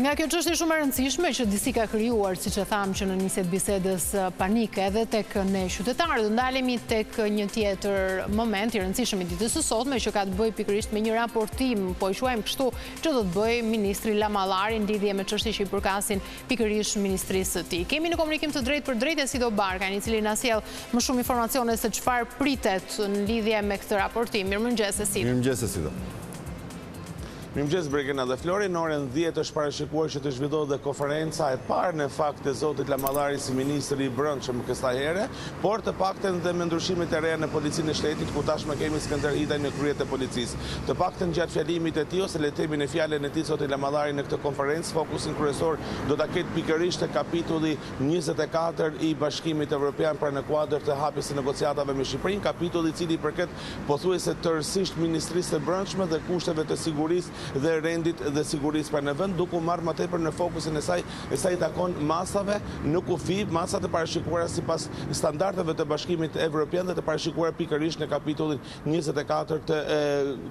Nga kjo çështje shumë e rëndësishme që disi ka krijuar, siç e thamë që në nisje të bisedës, panik edhe tek ne qytetarët, do ndalemi tek një tjetër moment i rëndësishëm i ditës së sotme që ka të bëjë pikërisht me një raportim, po e quajmë kështu, që do të bëjë ministri Lamallari në lidhje me çështje që i përkasin pikërisht ministrisë së tij. Kemi në komunikim të drejtpërdrejtë Esido Barkajn, i cili na sjell më shumë informacione se çfarë pritet në lidhje me këtë raportim. Mirëmëngjes Esido. Mirëmëngjes Esido. Mirëmëngjes Brigena dhe Flori, në orën 10 është parashikuar që të zhvillohet dhe konferenca e parë në fakt e zotit Lamallari si ministër i Brendshëm kësaj here, por të paktën dhe me ndryshimet e reja në Policinë e Shtetit, ku tashmë kemi Skënder Hitajn në krye të policisë. Të paktën gjatë fjalimit të tij ose le të themi në fjalën e tij zoti Lamallari në këtë konferencë, fokusin kryesor do ta ketë pikërisht te kapitulli 24 i Bashkimit Evropian, pra në kuadër të hapjes së negociatave me Shqipërinë, kapitull i cili i përket pothuajse tërësisht Ministrisë së Brendshme dhe kushteve të sigurisë dhe rendit dhe sigurisë pra në vend, duke u marrë më tepër në fokusin e saj e sa i takon masave në kufi, masat e parashikuara sipas standardeve të Bashkimit Evropian dhe të parashikuara pikërisht në kapitullin 24 të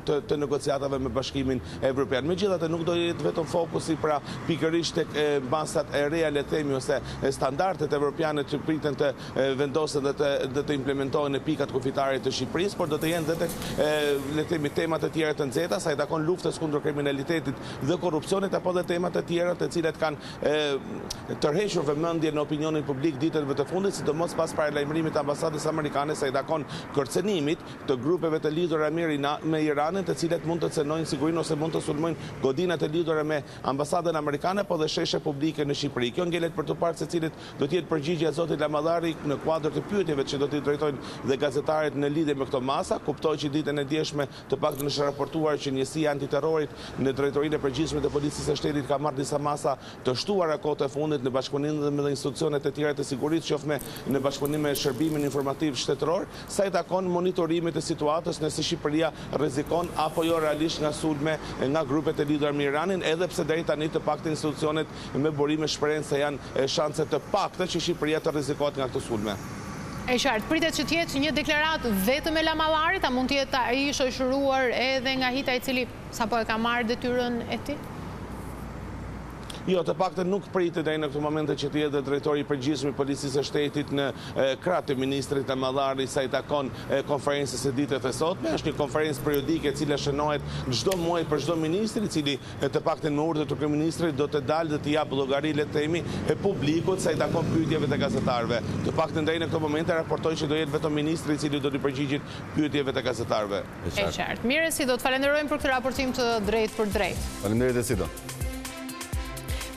të të negociatave me Bashkimin Evropian. Megjithatë nuk do jetë vetëm fokusi pra pikërisht tek masat e reja le të themi ose standardet evropiane që priten të vendosen dhe të dhe të implementohen në pikat kufitare të Shqipërisë, por do të jenë dhe tek le të themi tema të tjera të nxehta, sa i takon luftës kundër kriminalitetit dhe korrupsionit apo dhe tema të tjera të cilat kanë tërhequr vëmendjen në opinionin publik ditëve të fundit, sidomos pas paralajmërimit të ambasadës amerikane sa i takon kërcënimit të grupeve të lidhura me Iranin, të cilat mund të cenojnë sigurinë ose mund të sulmojnë godinat e lidhura me ambasadën amerikane apo dhe sheshe publike në Shqipëri. Kjo ngelet për t'u parë se cilit Do të jetë përgjigja e zotit Lamallari në kuadër të pyetjeve që do t'i drejtojnë dhe gazetarët në lidhje me këto masa. Kuptoj që ditën e djeshme të paktën është raportuar që njësia e antiterrorit në Drejtorinë e Përgjithshme të Policisë së Shtetit ka marrë disa masa të shtuara kohët e fundit në bashkëpunim dhe me institucionet e tjera të sigurisë, qoftë me në bashkëpunim me Shërbimin Informativ Shtetëror, sa i takon monitorimit të situatës nëse Shqipëria rrezikon apo jo realisht nga sulme nga grupet e lidhura me Iranin, edhe pse deri tani të paktën institucionet me burime shprehen se janë shanse të pakta që Shqipëria të rrezikohet nga këto sulme. E qartë. Pritet që të jetë një deklaratë vetëm e Lamallarit, a mund të jetë ai i shoqëruar edhe nga Hitaj i cili sapo e ka marrë detyrën e tij? Jo, të paktën nuk pritet deri në këto momente që të jetë dhe drejtori i përgjithshëm i Policisë së Shtetit në krah të ministrit Lamallari sa i takon konferencës së ditës së sotme. Është një konferencë periodike e cila shënohet çdo muaj për çdo ministër, i cili të paktën me urdhër të kryeministrit do të dalë dhe t'i japë llogari le të themi publikut sa i takon pyetjeve të gazetarëve. Të paktën deri në këto momente raportoj që do jetë vetëm ministri i cili do t'i përgjigjet pyetjeve të gazetarëve. E qartë. Mirë Esido, të falenderojmë për këtë raportim të drejtpërdrejtë. Faleminderit Esido.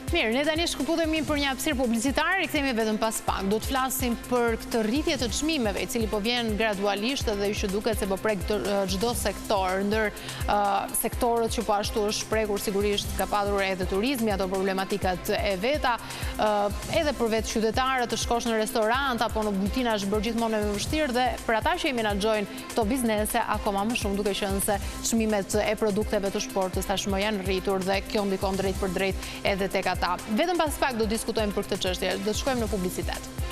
Mirë, ne tani shkëputemi për një hapësirë publicitare, rikthehemi vetëm pas pak. Do të flasim për këtë rritje të çmimeve, i cili po vjen gradualisht dhe që duket se po prek çdo sektor, ndër sektorët që po ashtu është prekur sigurisht ka patur edhe turizmi, ato problematikat e veta, edhe për vetë qytetarët të shkosh në restorant apo në bujtina është bërë gjithmonë më vështirë dhe për ata që i menaxhojnë këto biznese akoma më shumë duke qenë se çmimet e produkteve të shportës tashmë janë rritur dhe kjo ndikon drejtpërdrejt edhe tek ata. Vetëm pas pak do diskutojmë për këtë çështje, do të shkojmë në publicitet.